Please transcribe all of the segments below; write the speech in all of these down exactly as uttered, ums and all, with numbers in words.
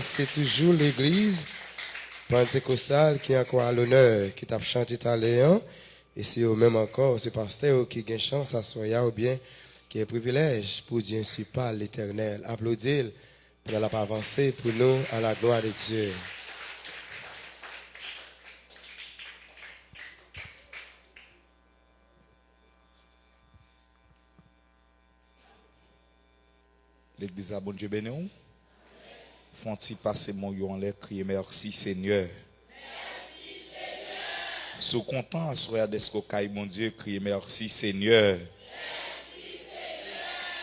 Se toujou legliz Pantekostal ki ankò a lonè, ki t ap chante talè an, e se yo menm ankò, se pastè yo ki gen chans aswè a oubyen ki gen privilèj pou di ensi pa Letènèl. Aplodi l pandan l ap avanse pou nou, à la gloire de Dieu. Legliz la, Bondye beni w. Fè yon ti pase men w yo anlè, kriye, "Mèsi, Senyè." Si w kontan aswè a dèske w kay Bondye, kriye, "Mèsi, Senyè."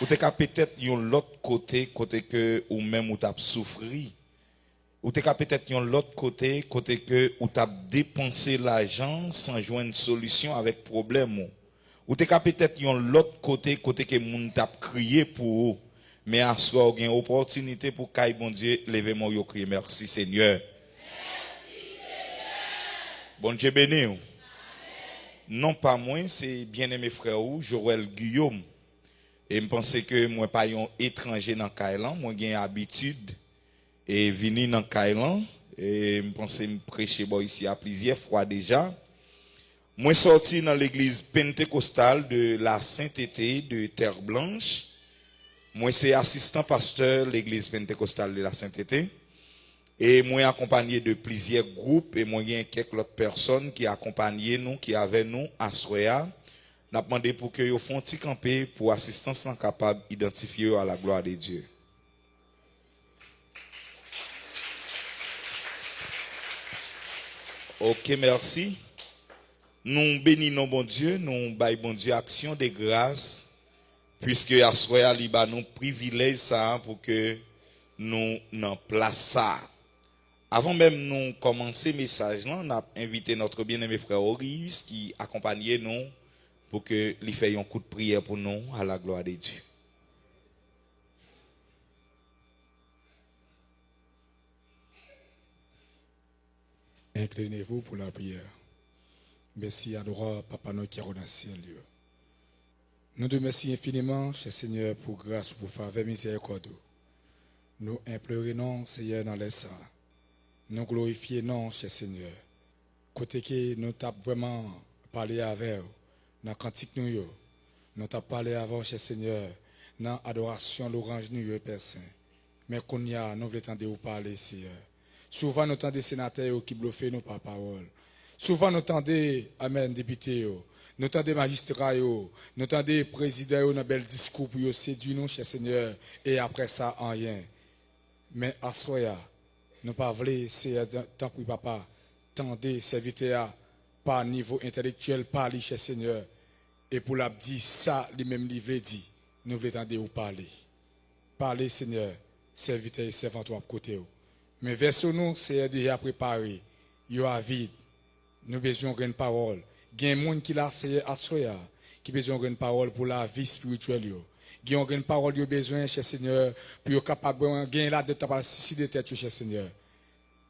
Ou te ka petèt yon lòt kote, kote ke ou menm ou t ap soufri. Ou te ka petèt yon lòt kote, kote ke ou t ap depanse lajan san jwenn solisyon avèk pwoblèm ou. Ou te ka petèt yon lòt kote, kote ke moun t ap kriye pou ou. Men aswè a w gen opòtinite pou kay Bondye, leve men w yo, kriye, "Mèsi, Senyè." Bondye beni w. Non pa mwen, se byeneme frè ou, Joël Guillaume. E m panse ke mwen pa yon etranje nan kay lan, mwen gen abitid e vini nan kay lan. E m panse m preche bò isi a plizyè fwa deja. Mwen sòti nan legliz Pentecostal de la Sainteté de Terre Blanche. Mwen se asistan pastè legliz Pentecostal de la Sainteté. E mwen akonpanye de plizyè gwoup e mwen gen kèk lòt pèsòn ki akonpanye nou, ki avè nou aswè a. N ap mande pou ke yo fè yon ti kanpe pou asistans lan kapab idantifye yo à la gloire de Dieu. Ok, mèsi. Nou beni non Bondye, nou bay Bondye aksyon de gras, piske aswè a li ba nou privilèj sa a pou ke nou nan plas sa a. Avan menm nou kòmanse mesaj lan, n ap envite notre bien-aimé frè Orius ki akonpanye nou pou ke li fè yon kout priyè pou nou, à la gloire de Dieu. Inclinez-vous pour la prière. Mèsi, adora Papa nou ki nan syèl yo. Nou di w mèsi enfiniman, chè Senyè, pou gras ou, pou favè mizèrikòd ou. Nou enplore non w, Senyè, nan lè sa a. Nou glorifye non w, chè Senyè. Kote ke nou t ap vrèman pale avè w nan kantik nou yo, nou t ap pale avè w, chè Senyè, nan adorasyon, lwanj nou yo, Pè Sen. Men kounye a, nou vle tande w pale, Senyè. Souvan nou tande senatè yo ki blofe nou pa pawòl. Souvan nou tande, amèn, depite yo. Nou tande majistra yo. Nou tande prezidan yo nan bèl diskou pou yo sedui nou, chè Senyè. E apre sa, anyen. Men aswè a, nou pa vle, Senyè, tanpri, Papa, tande sèvitè a pa nivo entèlektyèl pa li, chè Senyè. E pou l ap di sa li menm li vle di, nou vle tande w pale. Pale, Senyè, sèvitè e sèvant ou ap koute w. Men vèso nou, Senyè, deja prepare, yo avid. Nou bezwen yon grenn pawòl. Gen moun ki la, Senyè, aswè a, ki bezwen yon grenn pawòl pou lavi espirityèl yo. Gen yon grenn pawòl yo bezwen, chè Senyè, pou yo kapab gen ladan yo t ap al siside tèt yo, chè Senyè.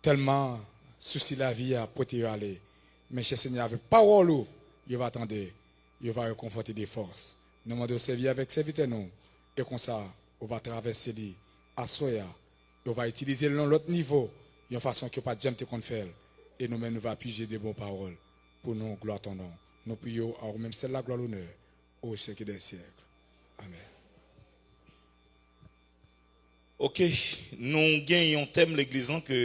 Tèlman sousi lavi a pote yo ale. Men chè Senyè, avèk pawòl ou, yo va tande, yo va rekonfòte de fòs. Nou mande w sèvi avèk sèvitè nou, e konsa, ou va travèse li aswè a, e ou va itilize l nan lòt nivo, yon fason ke w pa t janm te konn fè l. E nou menm, nou va pije de bon pawòl pou nou, glwa ton non. Nou priye w a ou menm sèl laglwa, lonè, o syèk dè syèk. Amèn. Ok, nou gen yon tèm legliz lan ke,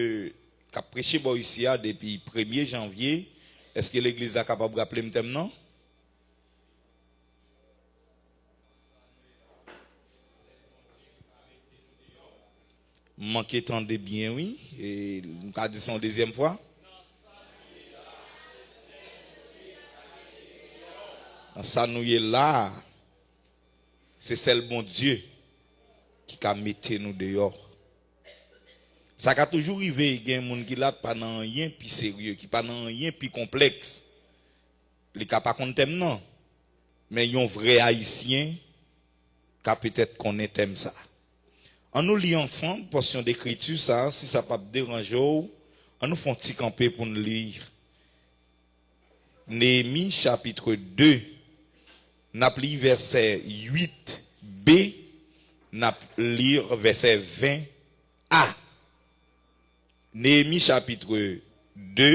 k ap preche bò isi a depi premye janvye. Èske legliz la kapab raple m tèm nan? M manke tande byen, wi. E m ka di sa yon dezyèm fwa. Nan sa nou ye la a, se sèl Bondye ki ka mete nou deyò. Sa ka toujou rive, gen moun ki la pa nan anyen pi serye, ki pa nan anyen pi konplèks. Li ka pa konn tèm nan, men yon vrè Ayisyen ka petèt konnen tèm sa. Ann nou li ansanm pòsyon dekriti sa, si sa p ap deranje w, ann nou fè yon ti kanpe pou n li. Neyemi, chapitre de, n ap li vèsè uit b, n ap li vèsè ven a. Néhémi chapit de,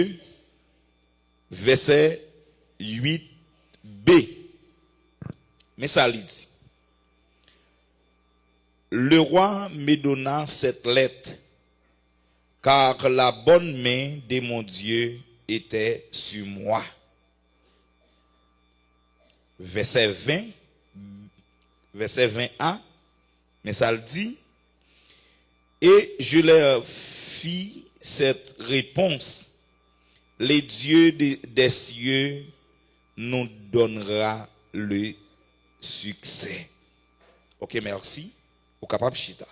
vèsè uit b. Men sa li di. Le roi me donna cette lettre, car la bonne main de mon Dieu était sur moi. Vèsè ven, vèsè ven a, men sa l di, Et je leur fis cette réponse, le Dieu de- des cieux nous donnera le succès. Ok, mèsi. Ou kapab chita.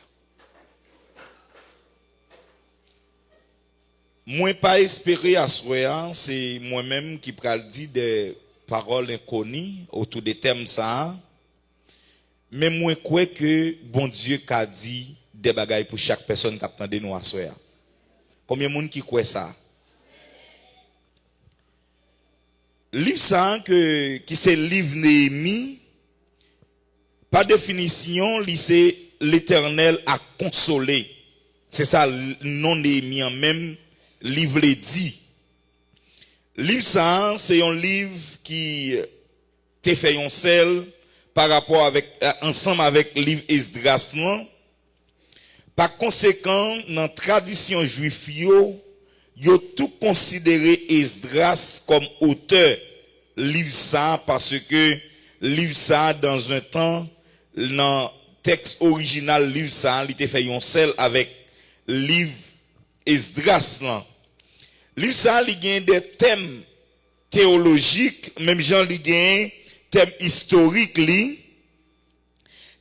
Mwen pa espere aswè a, se mwen menm ki pral di de pawòl enkoni otou de tèm sa a. Men mwen kwè ke Bondye ka di de bagay pou chak pèsòn k ap tande nou aswè a. Konbyen moun ki kwè sa? Liv sa a ke, ki se liv Neyemi, pa definisyon, li se Letènèl a konsole. Se sa l- non Neyemi an menm, li vle di. Liv sa a, se yon liv ki te fè yon sèl pa rapò avèk, ansanm avèk liv Esdras lan. Pa konsekan, nan tradisyon jwif yo, yo tou konsidere Esdras kòm otè liv sa a, paske liv sa a, dans un temps, nan tèks orijinal liv sa a, li te fè yon sèl avèk liv Esdras lan. Liv sa a, li gen de tèm teyolojik, menm jan li gen tèm istorik li.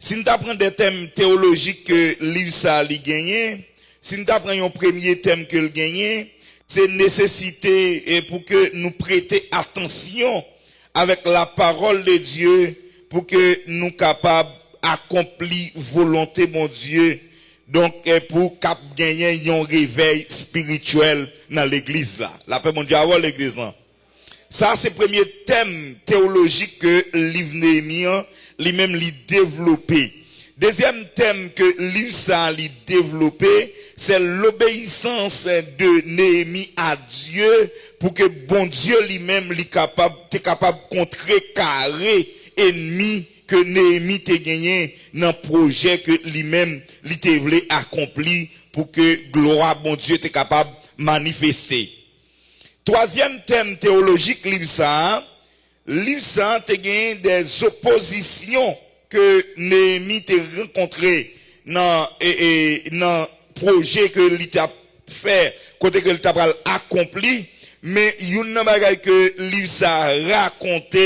Si n ta pran de tèm teyolojik ke liv sa a li genyen, si n ta pran yon premye tèm ke l genyen, se nesesite, e, pou ke nou prete atansyon avèk la parole de Dieu pou ke nou kapab akonpli volonte Bondye. Donk, e, pou k ap genyen yon revèy espirityèl nan legliz la. Lapè Bondye avè w, legliz lan. Sa se premye tèm teyolojik ke liv Neyemi an, li menm, li devlope. Dezyèm tèm ke liv sa a li devlope, se l'obéissance de Néhémie à Dieu, pou ke Bondye li menm li kapab, te kapab kontrekare enmi ke Neyemi te genyen nan pwojè ke li menm li te vle akonpli pou ke glwa Bondye te kapab manifeste. Twazyèm tèm teyolojik liv sa a, liv sa a te genyen de opozisyon ke Neyemi te rankontre nan, e, e, nan pwojè ke li t ap fè, kote ke li ta pral akonpli. Men youn nan bagay ke liv sa a rakonte,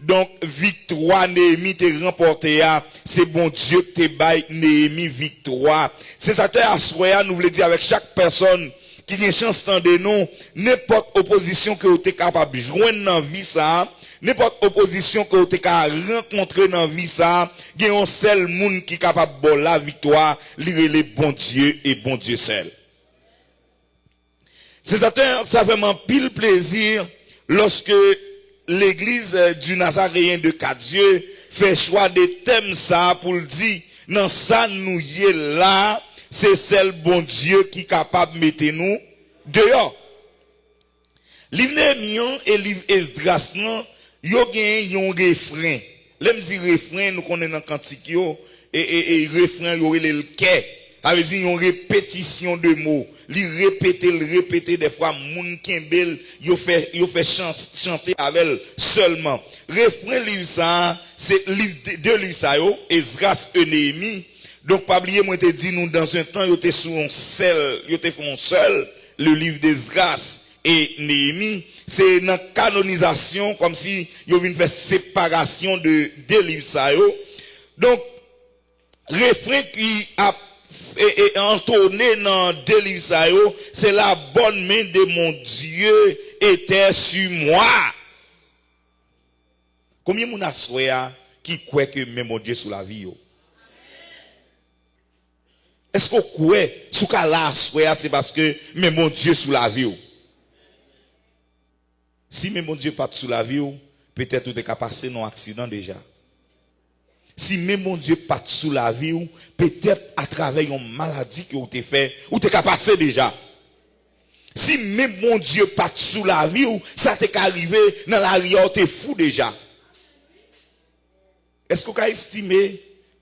donk, viktwa Neyemi te ranpòte a, se Bondye ki te bay Neyemi viktwa. Se sa k fè aswè a, nou vle di avèk chak pèsòn ki gen chans tande nou, nenpòt opozisyon ke w te kapab jwenn nan vi sa a, nenpòt opozisyon ke w te ka rankontre nan vi sa a, gen yon sèl moun ki kapab ba w laviktwa, li rele Bondye e Bondye sèl. Se sa, sa fè m anpil plezi lòske Legliz, euh, du Nazaréen de Quatre Yeux fè chwa de tèm sa a pou l di, nan sa nou ye la, se sèl Bondye ki kapab mete nou deyò. Liv Neyemi an e liv Esdras lan, yo gen yon refren. Lè m di refren, nou konnen nan kantik yo, e, e, e refren, yo rele l kè. Sa vle di yon repetisyon de mo. Li repete l, repete, dèfwa moun kenbe l, yo fè, yo fè chan-, chante avè l sèlman. Refren liv sa a, se liv de, de liv sa yo, Esdras e Neyemi. Donk, pa bliye, mwen te di nou, dans un temps, yo te sou yon sèl, yo te fè yon sèl, le livre d'Esdras et Néhémie. Se nan kanonizasyon, kòmsi yo vin fè separasyon de de liv sa yo. Donk, refren ki ap, e, e, antone nan de liv sa yo, se la bonne main de mon Dieu était sur moi. Konbyen moun aswè a ki kwè ke men Bondye sou lavi yo? Èske w kwè si w ka la aswè a, se paske men Bondye sou lavi w? Si men Bondye pa t sou lavi w, petèt ou te ka pase nan yon aksidan deja. Si men Bondye pa t sou lavi w, petèt atravè yon maladi ke w te fè, ou te ka pase deja. Si men Bondye pa t sou lavi w, sa te ka rive nan lari a, w te fou deja. Èske w ka estime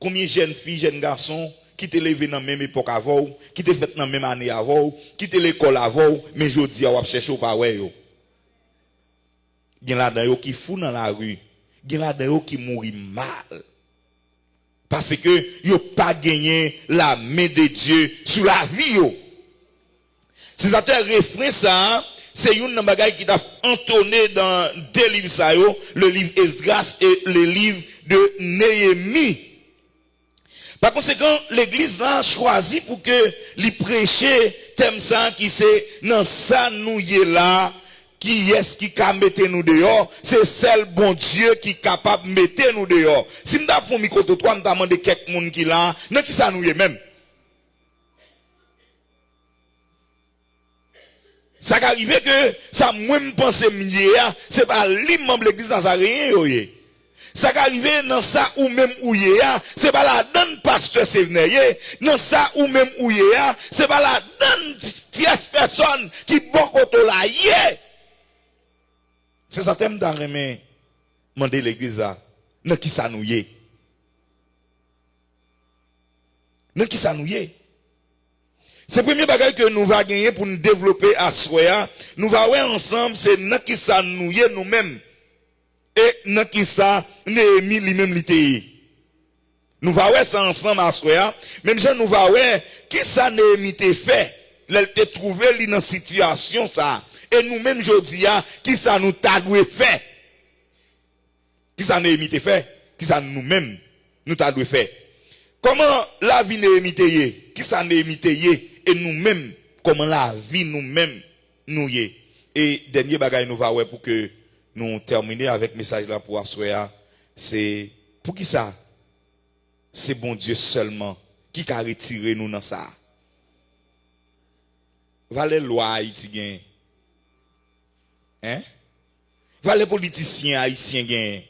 konbyen jèn fi, jèn gason ki te leve nan menm epòk avè w, ki te fèt nan menm ane avè w, ki te lekòl avè w, men jodi a w ap chèche w pa wè yo? Gen ladan yo ki fou nan lari, gen ladan yo ki mouri mal. Paske yo pa genyen la men de Dye sou lavi yo. Se sa te refren sa a, se youn nan bagay ki t ap antone nan de liv sa yo, le livre Esdras et le livre de Néhémie. Pa konsekan, legliz la chwazi pou ke li preche tèm sa a ki se nan sa nou ye la, kiyès ki ka mete nou deyò? Se sèl Bondye ki kapab mete nou deyò. Si m ta fè yon mikwotrotwa, m ta mande kèk moun ki la, nan ki sa nou ye menm? Sa ka rive ke sa mwen m panse m ye a, se pa li manm legliz Nazareyen yo ye. Sa ka rive nan sa ou menm ou ye a, se pa ladann pastè Sevnè ye, nan sa ou menm ou ye a, se pa ladann tyès pèsòn ki bò kote w la ye. Se sa tèm ta renmen mande legliz la, nan ki sa nou ye? Nan ki sa nou ye? Se premye bagay ke nou va genyen pou n devlope aswè a. Nou va wè ansanm se nan ki sa nou ye nou menm. E nan ki sa Neyemi li menm li te ye. Nou va wè sa ansanm aswè a. Menm jan nou va wè ki sa Neyemi te fè lè l te twouve li nan sitiyasyon sa a. E nou menm jodi a, ki sa nou ta dwe fè? Kisa Neyemi te fè? Kisa nou menm nou ta dwe fè? Kòman lavi Neyemi te ye? Kisa Neyemi te ye? E nou menm, kòman lavi nou menm nou ye? E dènye bagay nou va wè pou ke nou tèmine avèk mesaj la pou aswè a, se poukisa se Bondye sèlman ki ka retire nou nan sa? Valè lwa Ayiti genyen? Hein? Valè politisyen ayisyen genyen?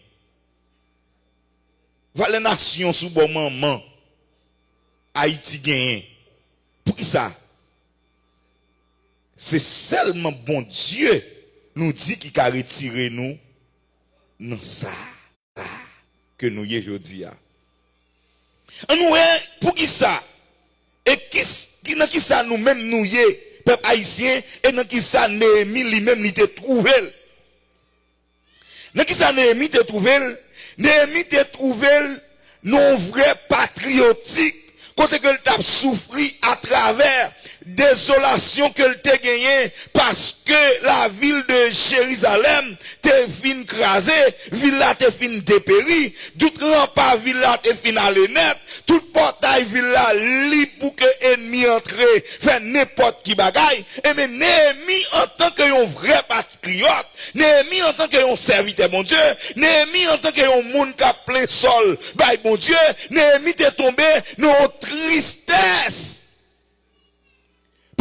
Valè nasyon sou bò manman Ayiti genyen? Poukisa? Se sèlman Bondye nou di ki ka retire nou nan sa ke nou ye jodi a. Ann wè poukisa e kis, ki, nan kisa nou menm nou ye, pèp ayisyen, e nan kisa Neyemi li menm li te twouve l. Nan kisa Neyemi te twouve l? Neyemi te twouve l nan yon vrè patriyotik, kote ke l t ap soufri atravè dezolasyon ke l te genyen, paske lavil de Jerizalèm te fin kraze, vil la te fin deperi, tout ranpa vil la te fin ale nèt, tout pòtay vil la lib pou ke ènmi antre, fè nenpòt ki bagay. Ebyen, Neyemi, antanke yon vrè patriyòt, Neyemi, antanke yon sèvitè Bondye, Neyemi, antanke yon moun k ap plen sòl bay Bondye, Neyemi te tonbe nan yon tristès.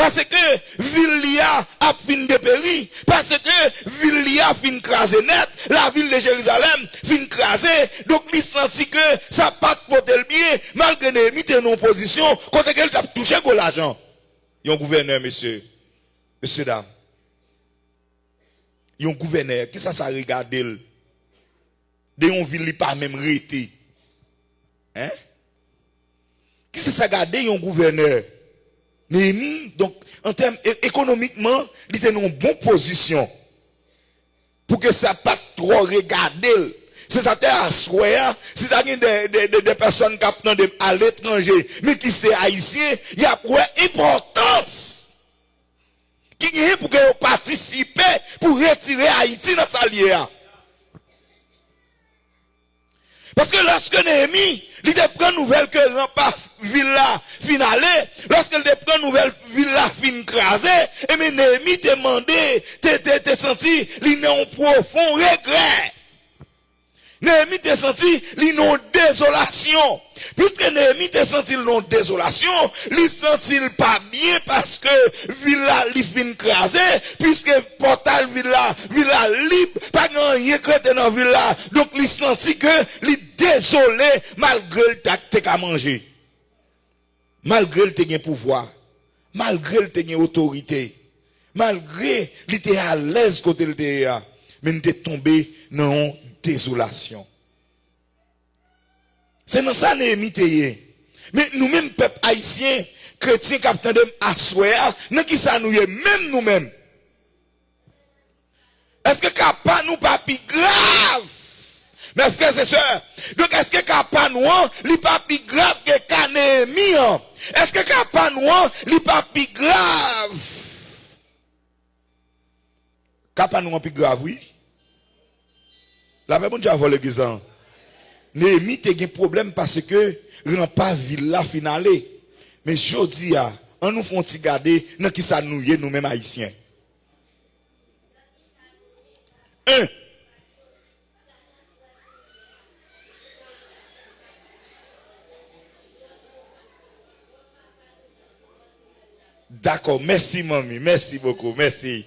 Paske vil li a ap fin deperi, paske vil li a fin kraze nèt, lavil de Jerizalèm fin kraze, donk li santi ke sa pa t pote l byen, malgre Neyemi te nan yon pozisyon kote ke l t ap touche gwo lajan. Yon gouvènè, mesye, mesye dam. Yon gouvènè, kisa sa regade l? De yon vil li pa menm rete. Hein? Kisa sa gade yon gouvènè? Neyemi, donk, an tèm e-, ekonomikman, li te nan yon bon pozisyon. Pou ke sa pa t twò regade l. Se sa te aswè a, si ta gen de, de, de, de pèsòn k ap tande m aletranje, men ki se ayisyen, y ap wè enpòtans ki genyen pou ke yo patisipe pou retire Ayiti nan sa l ye a. Paske lòske Neyemi, li te pran nouvèl ke ranpa vil la fin ale, lòske l te pran nouvèl vil la fin kraze, ebyen Neyemi te mande, te, te, te santi li nan yon pwofon regrè. Neyemi te santi li nan yon dezolasyon. Piske Neyemi te santi l nan yon dezolasyon, li santi l pa byen paske vil la li fin kraze, piske pòtay vil la, vil la lib, pa gen anyen k rete nan vil la. Donk li santi ke li dezole malgre l ta, te ka manje. Malgre l te gen pouvwa, malgre l te gen otorite, Malgre li te alèz kote l te ye a, men li te tonbe nan yon dezolasyon. Se nan sa Neyemi te ye. Men nou menm pèp ayisyen, kretyen k ap tande m aswè a, nan ki sa nou ye menm nou menm? Èske ka pa nou pa pi grav? Mes frères et sœurs, donk èske ka pa nou an, li pa pi grav ke ka Neyemi an? Èske ka pa nou an, li pa pi grav? Ka pa nou an pi grav, wi. Lapè Bondye avè w, legliz lan. Neyemi te gen pwoblèm paske ranpa vil la fin ale. Men jodi a, ann nou fè yon ti gade nan ki sa nou ye, nou menm Ayisyen. En. Dakò, mèsi manmi, mèsi bokou, mèsi.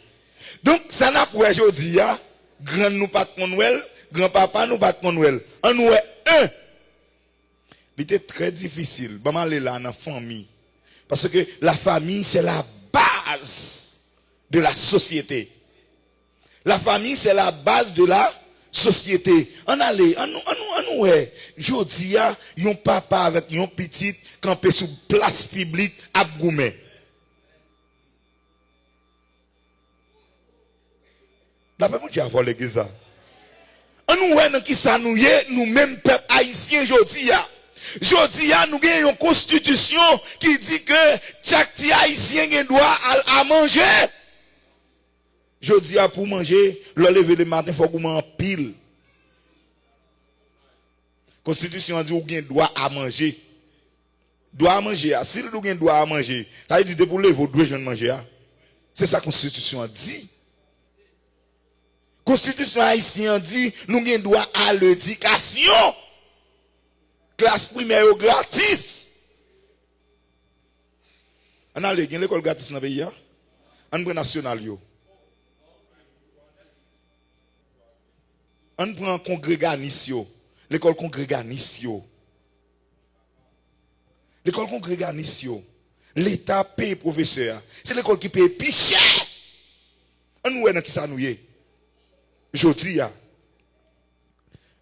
Donk, sa n ap wè jodi a, grann nou pa t konn wè l, granpapa nou pa t konn wè l. Ann wè en. Li te trè difisil. Ban m ale la nan fanmi. Paske la famille, c'est la base de la société. La famille, c'est la base de la société. Ann ale, ann nou, ann nou, ann nou wè. Jodi a, yon papa avèk yon pitit kanpe sou plas piblik ap goumen. Lapè Bondye avè w, legliz la. Ann nou wè nan ki sa nou ye, nou menm pèp ayisyen jodi a. Jodi a, nou gen yon konstitisyon ki di ke chak ti ayisyen gen dwa al a manje. Jodi a, pou w manje, lè w leve lematen, fò w goumen anpil. Konstitisyon an di w gen dwa a manje. Dwa a manje a, si l di w gen dwa a manje, sa vle di depi w leve, w dwe jwenn manje a. Se sa konstitisyon an di. Konstitisyon ayisyen an di nou gen dwa a ledikasyon. Klas primè yo gratis. Ann ale, gen lekòl gratis nan peyi a? Ann pran nasyonal yo. Ann pran kongreganis yo. Lekòl kongreganis yo. Lekòl kongreganis yo. Leta peye pwofesè a. Se lekòl ki peye pi chè. Ann wè nan ki sa nou ye. Jodi a.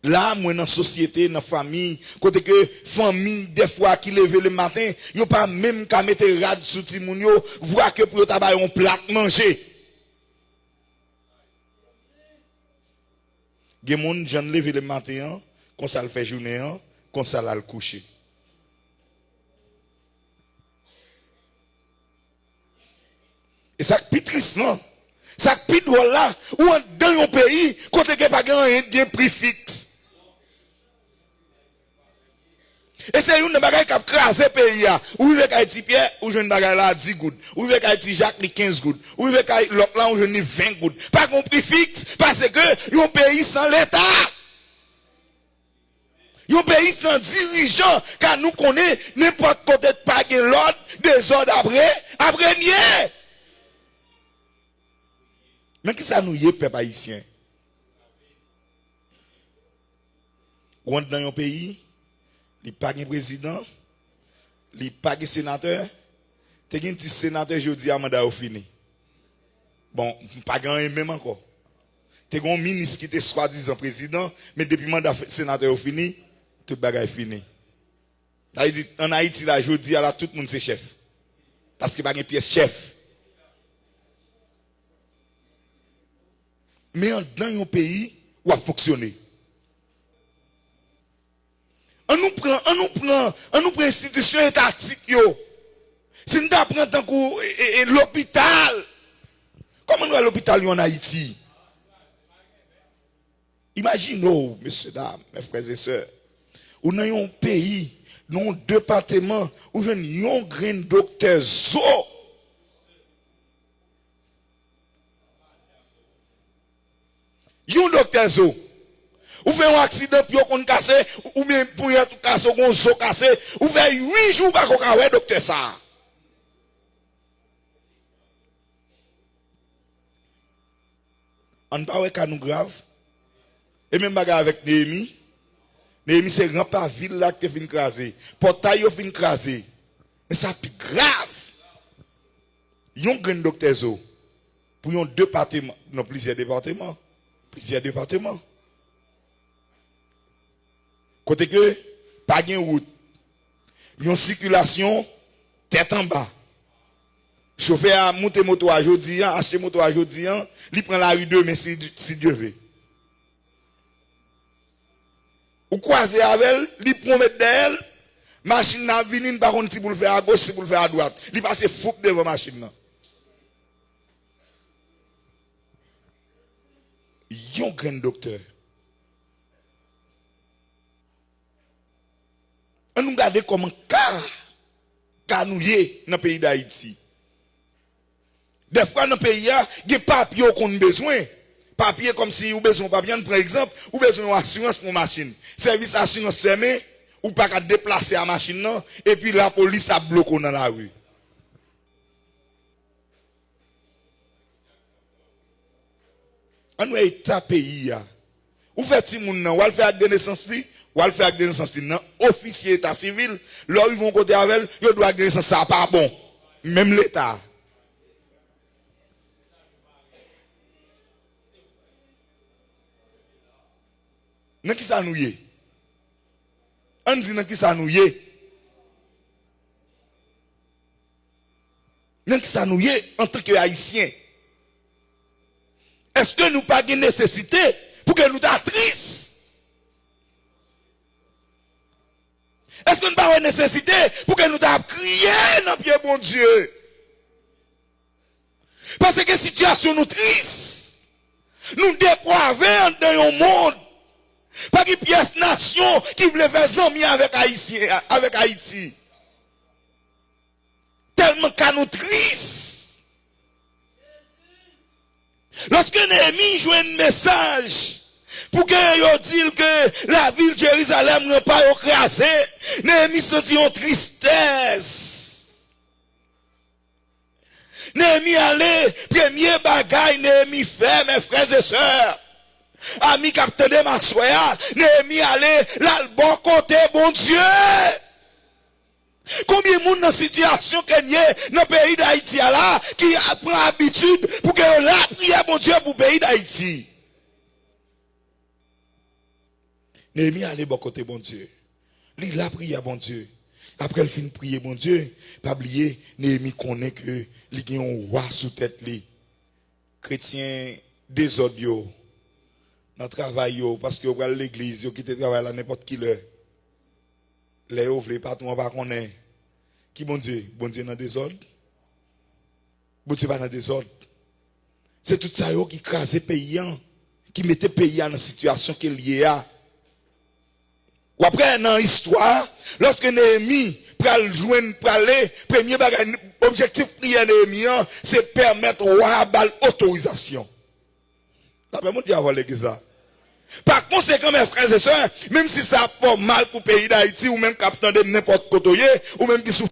La, mwen nan sosyete, nan fanmi, kote ke fanmi, dèfwa, ki leve lematen, yo pa menm ka mete rad sou timoun yo, vwa ke pou yo ta ba yo yon plat manje. Gen moun, jan l leve lematen an, konsa l fè jounen an, konsa l al kouche. E sa k pi tris lan, sa k pi dwòl la, ou anndan yon peyi kote ke pa gen anyen k gen pri fiks. E se youn nan bagay k ap kraze peyi a. Ou rive kay Ti Pyè, ou jwenn bagay la a dis goud. Ou rive kay Ti Jak, li kenz goud. Ou rive kay lòt la, ou jwenn li ven goud. Pa gen pri fiks, paske yon peyi san Leta. Yon peyi san dirijan, ka nou konnen nenpòt kote pa gen lòd, dezòd ap re-, ap renye. Men ki sa nou ye, pèp ayisyen? Ou anndan yon peyi, li pa gen prezidan, li pa gen senatè, te gen dis senatè, jodi a manda yo fini. Bon, pa gen anyen menm ankò. Te gen yon minis ki te swadizan prezidan, men depi manda fe-, senatè yo fini, tout bagay fini. Sa vle di, ann Ayiti la, jodi a la, tout moun se chèf. Paske pa gen pyès chèf. Men anndan yon peyi, w ap fonksyone. Ann nou pran, ann nou pran, ann nou pran enstitisyon etatik yo. Si n ta pran tankou, e, e, e, lopital. Kòman nou wè lopital yo ann Ayiti? Imajine w, mesye dam, mes frères et sœurs, ou nan yon peyi, nan yon depatman, ou jwenn yon grenn doktè zo. Yon doktè zo. Ou fè yon aksidan, pye w konn kase, oubyen ponyèt ou kase, ou gen yon zo kase, ou fè uit jou ou pa ko ka wè doktè sa a. Ann pa wè ka nou grav? E menm bagay avèk Neyemi. Neyemi se ranpa vil la ki te fin kraze. Pòtay yo fin kraze. Men sa pi grav. Yon grenn doktè zo. Pou yon depateman, non, plizyè depateman, plizyè depateman. Kote ke pa gen wout, yon sikilasyon tèt anba. Chofè a moute moto a jodi an, achte moto a jodi an, li pran lari demen si, si Dye ve. Ou kwaze avè l, li pran w met dèyè l, machin nan ap vini, li pa konn si pou l fè agoch, si pou l fè adwat. Li pase foup devan machin nan. Yon grenn doktè. Ann nou gade kòman ka, ka nou ye nan peyi Dayiti. Dèfwa nan peyi a, gen papye w konn bezwen. Papye kòmsi ou bezwen yon papye, ann pran egzanp, ou bezwen yon asirans pou yon machin. Sèvis asirans fèmen, ou pa ka deplase a machin nan, epi lapolis ap bloke w nan lari. Ann wè eta peyi a. Ou fè timoun nan, w al fè ak de nesans li, w al fè ak de nesans li nan ofisye eta sivil, lè w rive yon kote avè l, yo di w ak de nesans sa a pa bon. Menm leta. Nan kisa nou ye? Ann di nan kisa nou ye. Nan kisa nou ye antanke Ayisyen? Èske nou pa gen nesesite pou ke nou ta tris? Èske nou pa wè nesesite pou ke nou ta ap kriye nan pye Bondye? Paske sitiyasyon nou tris. Nou deprave anndan yon mond. Pa gen pyès nasyon ki vle fè zanmi avèk Ayisyen, avèk Ayiti. Tèlman ka nou tris. Lòske Neyemi jwenn mesaj pou ke yo di l ke lavil Jerizalèm ranpa yo kraze, Neyemi santi yon tristès. Neyemi ale, premye bagay Neyemi fè, mes frères et sœurs, ami k ap tande m aswè a, Neyemi ale, l al bò kote Bondye. Konbyen moun nan sitiyasyon ke n ye nan peyi Dayiti a la ki a- pran abitid pou ke yo lapriyè Bondye pou peyi Dayiti? Neyemi ale bò kote Bondye. Li lapriyè Bondye. Apre l fin priye Bondye, pa bliye, Neyemi konnen ke li gen yon wa sou tèt li. Kretyen dezòd yo, nan travay yo, paske yo pral legliz, yo kite travay la nenpòt ki lè. Lè yo vle, patwon an pa konnen. Ki Bondye? Bondye nan dezòd? Bondye pa nan dezòd. Se tout sa yo ki kraze peyi an, ki mete peyi a nan sitiyasyon ke l ye a. W ap wè nan istwa a, lòske Neyemi pral jwenn, prale, premye bagay, objektif priyè Neyemi an, se pèmèt wa a ba l otorizasyon. Lapè Bondye avè w legliz la. Pa konsekan, mes frères et sœurs, menm si sa ap fè w mal pou peyi Dayiti, ou menm k ap tande m nenpòt kote w ye, ou menm ki sou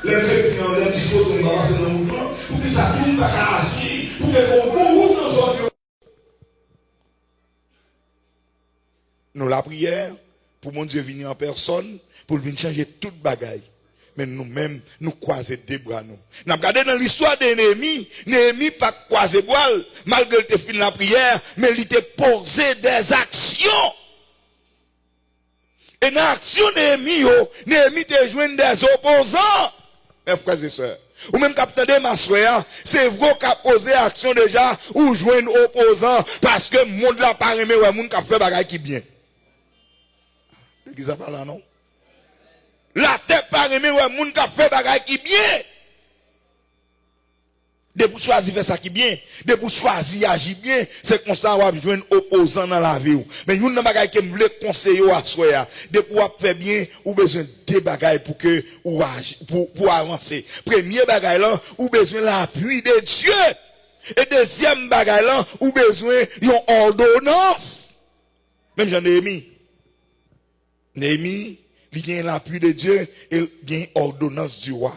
Lè m te di an, lè m di kote m pa pase nan wout lan, poukisa tou m pa ka aji pou gen yon bon wout nan zòn yo? Nou lapriyè pou Bondye vini an pèsòn, pou l vin chanje tout bagay. Men nou menm, nou kwaze de bra nou. N ap gade nan listwa de Neyemi, Neyemi pa t kwaze bra l, malgre l te fin lapriyè, men li te poze dèzaksyon. E nan aksyon Neyemi yo, Neyemi te jwenn dèzopozan. Mè frè e sè, ou menm k ap tande m aswè a, se vre w ka poze aksyon deja, ou jwenn opozan, paske mond la pa renmen wè moun k ap fè bagay ki byen. Legliz la pa la non. Latè pa renmen wè moun k ap fè bagay ki byen. Depi w chwazi fè sa ki byen, depi w chwazi aji byen, se konsa w ap jwenn opozan nan lavi w. Men youn nan bagay ke m vle konseye w aswè a, depi w ap fè byen, ou bezwen de bagay pou ke ou aji, pou, pou avanse. Premye bagay lan, ou bezwen lapui de Dye. E dezyèm bagay lan, ou bezwen yon òdonans. Menm jan Neyemi. Neyemi, li gen lapui de Dye e l gen òdonans di wa.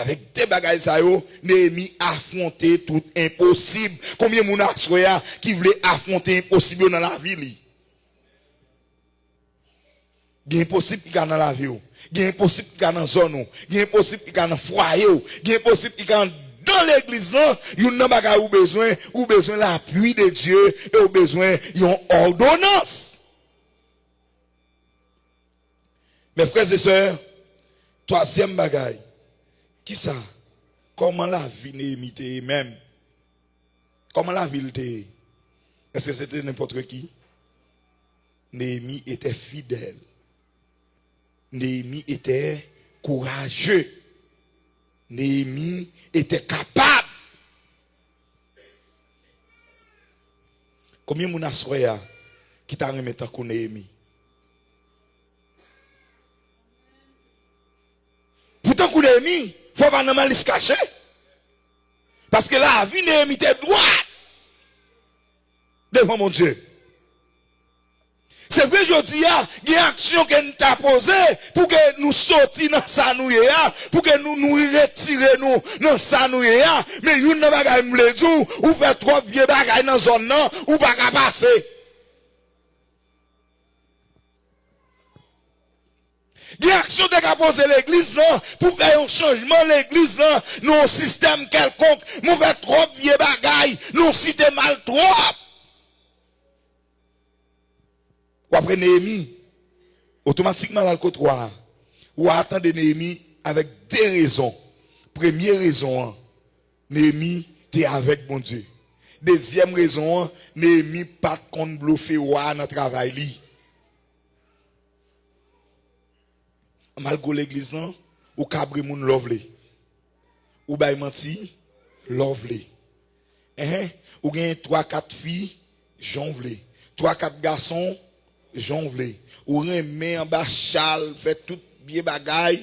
Avèk de bagay sa yo, Neyemi afwonte tout enposib. Konbyen moun aswè a ki vle afwonte enposib yo nan lavi li? Gen enposib ki ka nan lavi w. Gen enposib ki ka nan zòn ou. Gen enposib ki ka nan fwaye w. Gen enposib ki ka anndan legliz lan. Youn nan bagay ou bezwen, ou bezwen lapui de Dye e ou bezwen yon òdonans. Mè frè e sè, twazyèm bagay, kisa? Kòman lavi Neyemi te ye menm? Kòman lavi l te ye? Èske se te nenpòt ki? Neyemi etè fidèl. Neyemi etè kouraje. Neyemi etè kapab. Konbyen moun aswè a ki ta renmen tankou Neyemi? Pou tankou Neyemi, fò w pa nan malis kache. Paske lavi Neyemi te dwat devan Bondye. Se vre jodi a, gen aksyon ke n ta poze pou ke nou soti nan sa nou ye a, pou ke nou, nou retire nou nan sa nou ye a. Men youn nan bagay m vle di w, ou fè twòp vye bagay nan zòn nan, ou pa ka pase. Gen aksyon te ka poze legliz lan pou fè yon chanjman legliz lan nan yon sistèm kèlkonk. Men w fè twòp vye bagay nan yon site mal twòp. W ap wè Neyemi otomatikman l al kot wa a. Wa a tande Neyemi avèk de rezon. Premye rezon an, Neyemi te avèk Bondye. Dezyèm rezon an, Neyemi pa t konn blofe wa a nan travay li. Malgre w legliz lan, ou kabre moun lè w vle. Ou bay manti lè w vle. Enhen, ou genyen twa kat fi jan w vle. Twa kat gason jan w vle. Ou renmen anba chal, fè tout vye bagay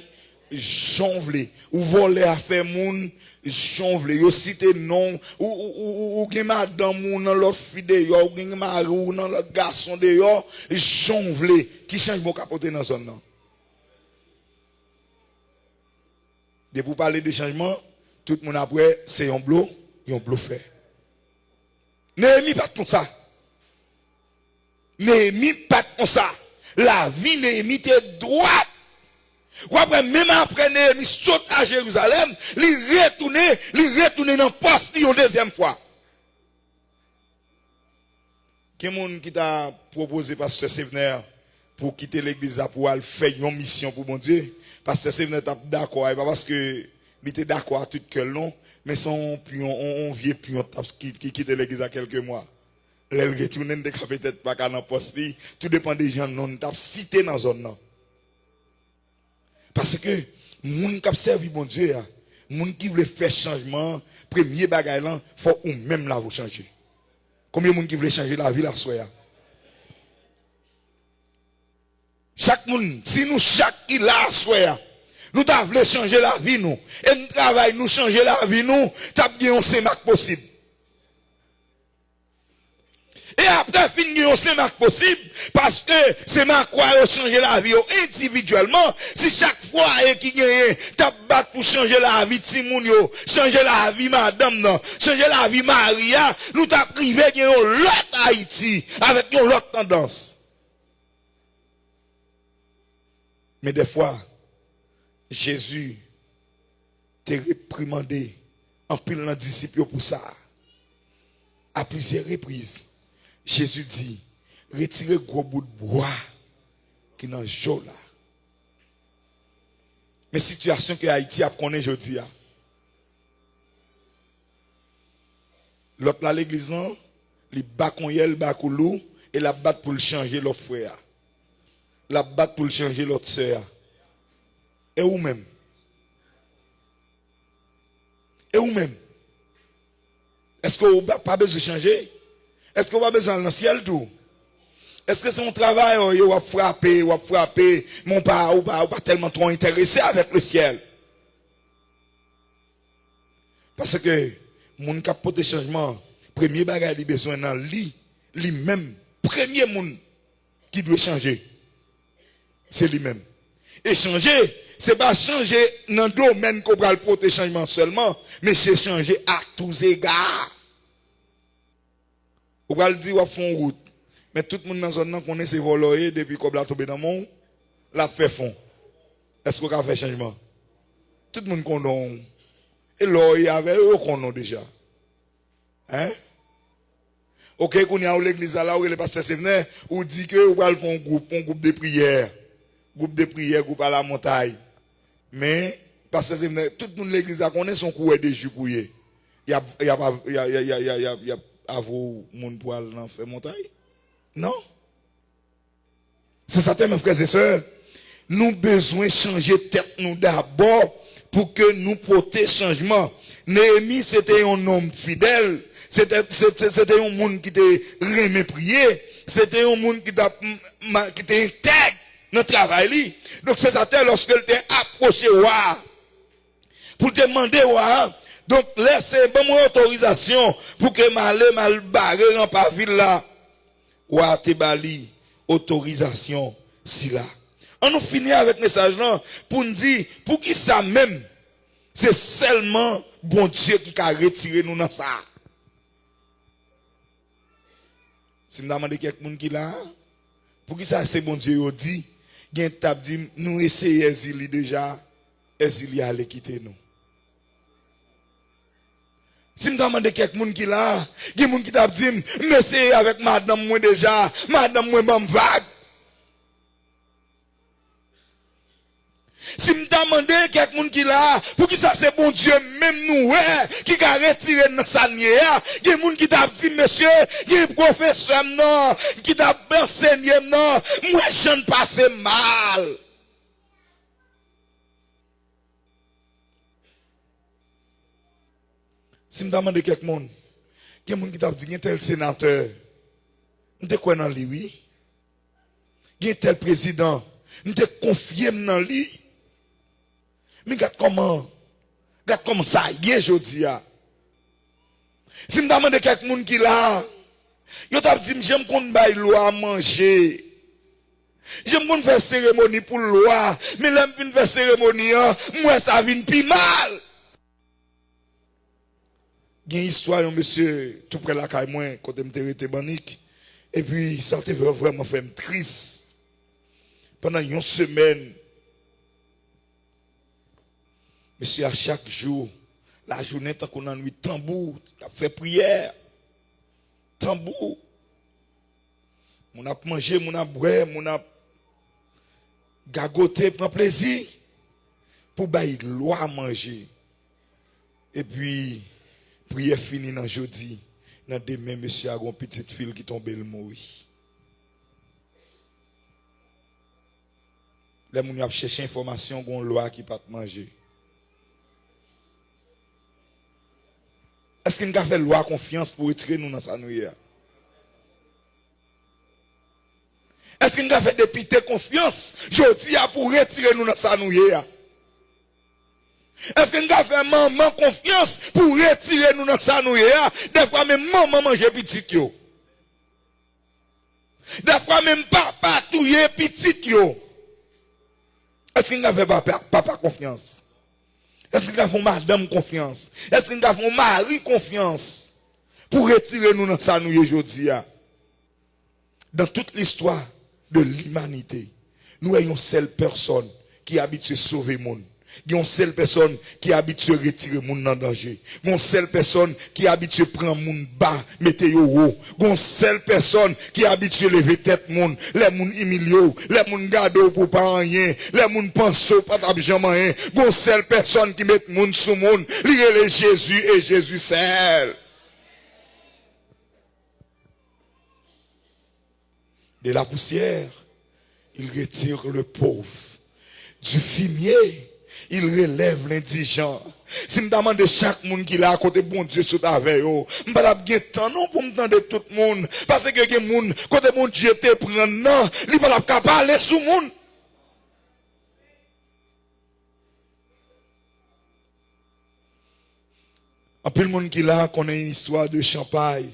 jan w vle. Ou vòlè afè moun jan w vle. Yo site non w. Ou, ou, ou, ou, ou gen madanm ou nan lòt fi deyò, ou gen mari w nan lòt gason deyò, jan w vle. Ki chanjman w ka pote nan zòn nan? Depi w pale de chanjman, tout moun ap wè se yon blo, yon blofè. Neyemi pa t konsa. Neyemi pa t konsa. Lavi Neyemi te dwat. W ap wè, menm apre Neyemi sot a Jerizalèm, li retounen, li retounen nan pòs li yon dezyèm fwa. Gen moun ki ta pwopoze pastè Sevner pou kite legliz la pou al fè yon misyon pou Bondye. Pastè Sevner t ap dakò a, e pa paske li te dakò a tout kè l non, men se yon pyon, yon, yon vye pyon t ap ki, ki kite legliz la kèlke mwa. Lè l retounen, l te ka petèt pa ka nan pòs li, tou depann de jan non l t ap site nan zòn nan. Paske moun k ap sèvi Bondye a, moun ki vle fè chanjman an, premye bagay lan, fò ou menm lavi w chanje. Konbyen moun ki vle chanje lavi l aswè a? Chak moun, si nou chak ki la aswè a, nou ta vle chanje lavi nou, e n travay nou chanje lavi nou, t ap gen yon senmak posib. E apre fin gen yon Sen Mak posib, paske Sen Mak yo chanje lavi yo endividyèlman, si chak fwaye ki genyen t ap bat pou chanje lavi timoun yo, chanje lavi madanm nan, chanje lavi mari a, nou t ap rive gen yon lòt Ayiti, avèk yon lòt tandans. Men dèfwa, Jezi te reprimande anpil nan disip yo pou sa. A plizyè repriz, Jezi di, retire gwo bout bwa ki nan je w la. Men sitiyasyon ke Ayiti ap konnen jodi a. Lòt la legliz lan, li bakonyèl, bakoulou, e l ap bat pou l chanje lòt frè a. L ap bat pou l chanje lòt sè a. E ou menm? E ou menm? Èske ou pa, pa bezwen chanje? Èske ou pa bezwen al nan syèl tou? Èske se yon travay ou ye, w ap frape, w ap frape, men w pa, ou pa, ou pa tèlman twò enterese avèk le syèl? Paske moun k ap pote chanjman, premye bagay li bezwen nan li, li menm, premye moun ki dwe chanje, se li menm. E chanje, se pa chanje nan domèn ke w pral pote chanjman sèlman, men se chanje a tou zega. Ou pral di w ap fè yon wout, men tout moun nan zòn nan konnen se vòlò w ye, depi kòb la tonbe nan men w, l ap fè fon. Èske w ka fè chanjman? Tout moun konnen w. E lè w ye avè yo, yo konnen w deja. Hein? Oke, kounye a ou legliz la, la ou rele pastè Sevnè, ou di ke ou pral fè yon gwoup, yon gwoup de priyè. Gwoup de priyè, gwoup alamontay. Men, pastè Sevnè, tout moun legliz la konnen se yon kourè de jip ou ye. Y ap, y ap, y ap, y ap, y ap, y ap, y ap avwe w moun pou al nan fè montay? Non. Se sa te, men frè e sè, nou bezwen chanje tèt nou dabò pou ke nou pote chanjman. Neyemi se te yon nonm fidèl, se te, se te, se te yon moun ki te renmen priye, se te yon moun ki t ap, m, ma, ki te entèg nan travay li. Donk, se sa te, lòske l te apwoche wa a, pou l te mande wa a, donk, lè se ban mwen otorizasyon pou ke m ale, m al bare ranpa vil la. Wa a te ba li otorizasyon sila. An nou fini avèk mesaj lan pou n di, poukisa menm se sèlman Bondye ki ka retire nou nan sa? Si m ta mande kèk moun ki la a, poukisa se Bondye yo di, gen t ap di m, nou eseye Èzili deja, Èzili ale kite nou. Si m ta mande kèk moun ki la a, gen moun ki t ap di m, m eseye avèk madanm mwen deja, madanm mwen ban m vag. Si m ta mande kèk moun ki la a, poukisa se Bondye menm nou wè ki ka retire n nan sa n ye a? Gen moun ki t ap di m, mesye, gen pwofesè m nan ki t ap ansenye m nan, m wè jan n pase m mal. Si m ta mande kèk moun, gen moun ki t ap di, gen tèl senatè, m te kwè nan li, wi. Gen tèl prezidan, m te konfye m nan li. Men gad kòman, gad kòman sa ye jodi a. Si m ta mande kèk moun ki la, yo t ap di m, jan m konn bay lwa manje, jan m konn fè seremoni pou lwa, men lè m fin fè seremoni an, m wè sa vin pi mal. Gen istwa yon mesye tou prè lakay mwen, kote m te rete Bannik, epi sa te vrè-, vrèman fè m tris. Pandan yon semèn, mesye a chak jou, lajounen tankou lannwit, tanbou, l ap fè priyè. Tanbou. Moun ap manje, moun ap bwè, moun ap gagote, pran plezi pou bay lwa manje. Epi, priyè fini nan jodi, nan demen, mesye a gon pitit fi l ki tonbe, l mouri. Lè moun yo ap chèche enfòmasyon, gon lwa ki pa t manje. Èske n ka fè lwa konfyans pou retire nou nan sa nou ye a? Èske n ka fè depite konfyans jodi a pou retire nou nan sa nou ye a? Èske n ka fè manman konfyans pou retire nou nan sa nou ye a? Dèfwa menm manman manje pitit yo. Dèfwa menm papa touye pitit yo. Èske n ka fè papa, papa konfyans? Èske n ka fè yon madanm konfyans? Èske n ka fè yon mari konfyans pou retire nou nan sa nou ye jodi a? Dans toute l'histoire de l'humanité, nou wè yon sèl pèsòn ki abitye sove moun. Gen yon sèl pèsòn ki abitye retire moun nan danje. Gen yon sèl pèsòn ki abitye pran moun ba, mete yo wo. Gen yon sèl pèsòn ki abitye leve tèt moun. Lè moun imilye w, lè moun gade w pou w pa anyen, lè moun panse w pa t ap janm anyen. Gen yon sèl pèsòn ki met moun sou moun. Li rele Jezi e Jezi sèl. De la poussière, il retire le pauvre. Du fumier, il relève l'indigent. Si m ta mande chak moun ki la kote Bondye sot avè yo, m pa t ap gen tan non pou m tande tout moun. Paske gen moun kote Bondye te pran nan, li pa t ap ka pale sou moun. Anpil moun ki la konnen istwa de Chanpay.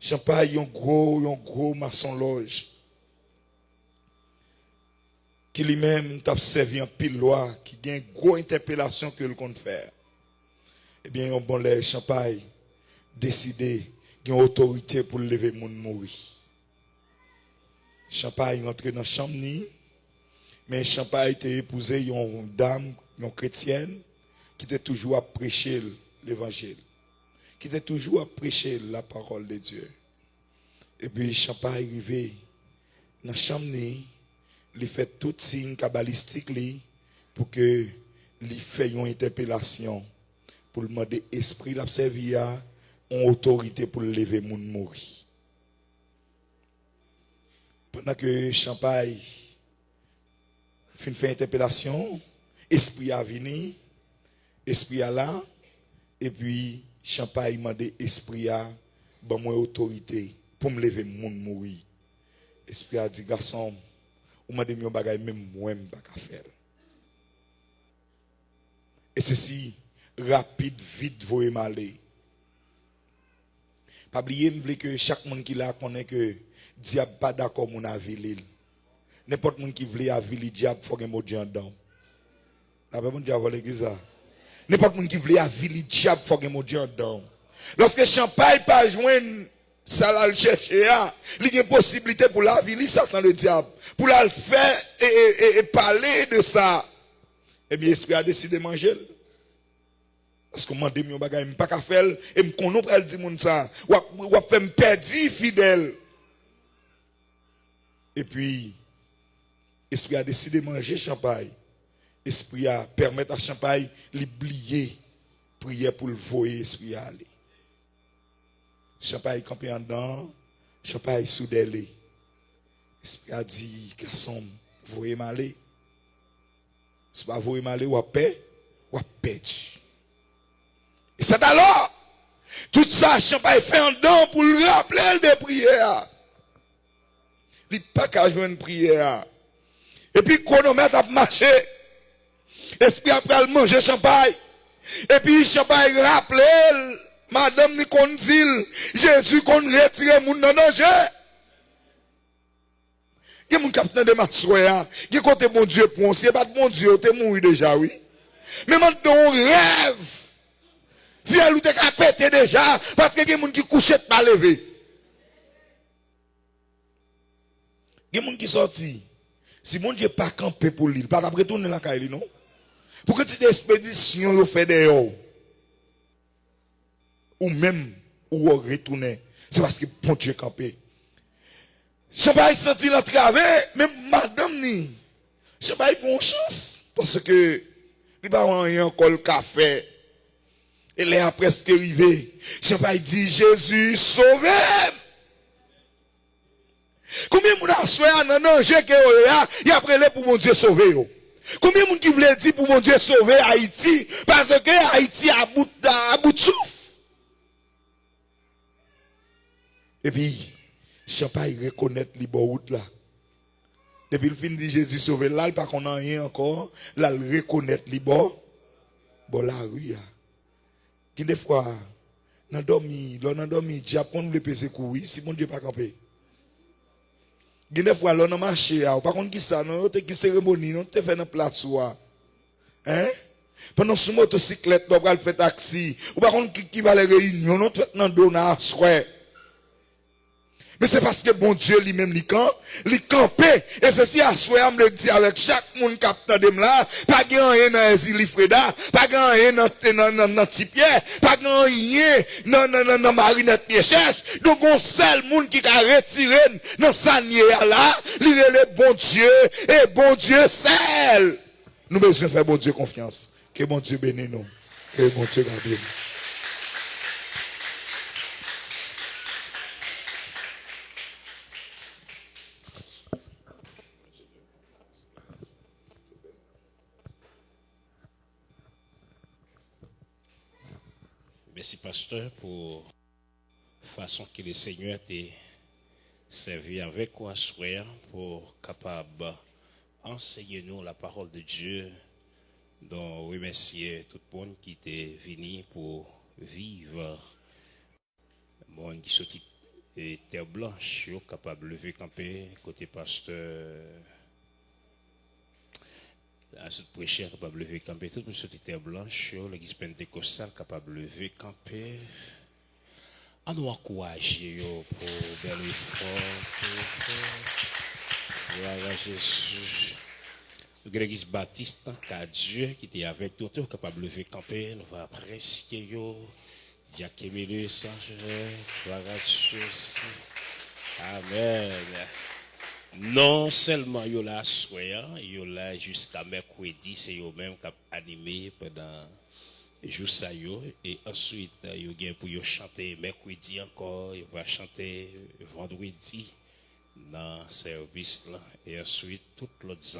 Chanpay, yon gwo, yon gwo masonlòj ki li menm t ap sèvi anpil lwa, ki gen gwo entèpelasyon ke l konn fè. Ebyen, yon bon lè, Chanpay deside gen otorite pou l leve moun mouri. Chanpay rantre nan chanm ni, men Chanpay te epouze yon dam, yon kretyèn, ki te toujou ap preche l levanjil, ki te toujou ap preche l la parole de Dieu. Epi Chanpay rive nan chanm ni, li fè tout siy kabalistik li pou ke li fè yon entèpelasyon, pou l mande espri l ap sèvi a yon otorite pou l leve moun mouri. Pandan ke Chanpay fin fè entèpelasyon, espri a vini, espri a la, epi Chanpay mande espri a ban mwen otorite pou m leve moun mouri. Espri a di, "Gason m, ou mande m yon bagay, menm mwen m pa ka fè l." E sesi, rapid, vit, voye m ale. Pa bliye, m vle ke chak moun ki la konnen ke dyab pa dakò moun avili l. Nenpòt moun ki vle avili dyab, fò gen Bondye anndan w. Lapè Bondye avè w legliz la. Nenpòt moun ki vle avili dyab, fò gen Bondye anndan w. Lòske Chanpay pa jwenn sa l al chèche a, li gen posiblite pou l avili Satan ledyab, pou l al fè e, e, e, e pale de sa. Ebyen, espri a deside manje l. Paske w mande m yon bagay, m pa ka fè l, e m konnen w pral di moun sa, w ap, w ap fè m pèdi fidèl. Epi, espri a deside manje Chanpay. Espri a pèmèt a Chanpay li bliye priyè pou l voye espri a ale. Chanpay kanpe anndan, Chanpay sou dèle. Espri a di, "Gason m, voye m ale. Si w pa voye m ale, w ap pè, w ap pèdi." E sèt alò, tout sa Chanpay fè anndan pou l raple l de priyè a. Li pa ka jwenn priyè a. Epi kwonomèt ap mache. Espri a pral manje Chanpay. Epi Chanpay raple l, madanm ni konn di l, Jezi konn retire moun nan danje. Gen moun k ap tande m aswè a, gen kote Bondye pran w, si e pa t Bondye, w te mouri deja, wi. Men m anndan yon rèv, fyèl ou te ka pete deja, paske gen moun ki kouche k pa leve. Gen moun ki sòti, si Bondye pa kanpe pou li, li pa t ap retounen lakay li, non. Pou kantite espedisyon yo fè dèyè w, ou menm, ou wè w retounen, se paske Bondye kanpe. Chanpay santi l antrave, men madanm ni, Chanpay pran yon chans, paske li pa wè anyen ankò l ka fè. E lè a prèske rive, Chanpay di, "Jezi, sove m!" Konbyen moun aswè a nan danje ke yo ye a, y ap rele pou Bondye sove yo? Konbyen moun ki vle di pou Bondye sove Ayiti, paske Ayiti a bout, a bout souf? Epi, Chanpay rekonèt li bò wout la. Depi l fin di Jezi sove l la, l pa konn anyen ankò, l al rekonèt li bò, bò lari a. Gen defwa, nan dòmi, lè w nan dòmi, dyab konn vle peze kou wi, si Bondye pa kanpe. Gen de fwa lè w nan mache a, ou pa konn kisa non, yo te ki seremoni non te fè nan plas ou a. Hein? Pandan w sou motosiklèt la, w pral fè taksi, ou pa konn ki, ki valè reyinyon non t fèt nan do w nan aswè. Men se paske Bondye li menm li kan, li kanpe. E se si aswè a m vle di avèk chak moun k ap tande m la, pa gen anyen nan Èzili Freda, pa gen anyen nan, nan, nan, nan Ti Pyè, pa gen anyen nan, nan, nan, nan Marinèt Pye Chèch. Donk, gon sèl moun ki ka retire n nan sa n ye a la, li rele Bondye, e Bondye sèl. Nou bezwen fè Bondye konfyans. Ke Bondye beni nou. Ke Bondye gade nou. Mèsi, pastè, pou fason ke Lesenyè te sèvi avèk ou aswè a pou kapab anseye nou la parole de Dieu. Donk, remèsye tout moun ki te vini pou viv. Moun ki soti, e, Tè Blanch, yo kapab leve kanpe kote pastè Asot preche a kapab leve kanpe. Tout moun soti Tè Blanch yo, legliz Pentekostal kapab leve kanpe. An nou ankouraje yo pou bèl efò ke yo fè. Glwa a Jezi. Nou gen legliz Batis nan Kadye ki te avèk nou tou, kapab leve kanpe. Nou va apresye yo. Dyak Emilus, glwa a Jezi. Amèn. Non sèlman yo la aswè a, yo la jiska mèkredi, se yo menm k ap anime pandan jou sa yo. E answit, yo gen pou yo chante mèkredi ankò, yo va chante vandredi nan sèvis la. E answit, tout lòt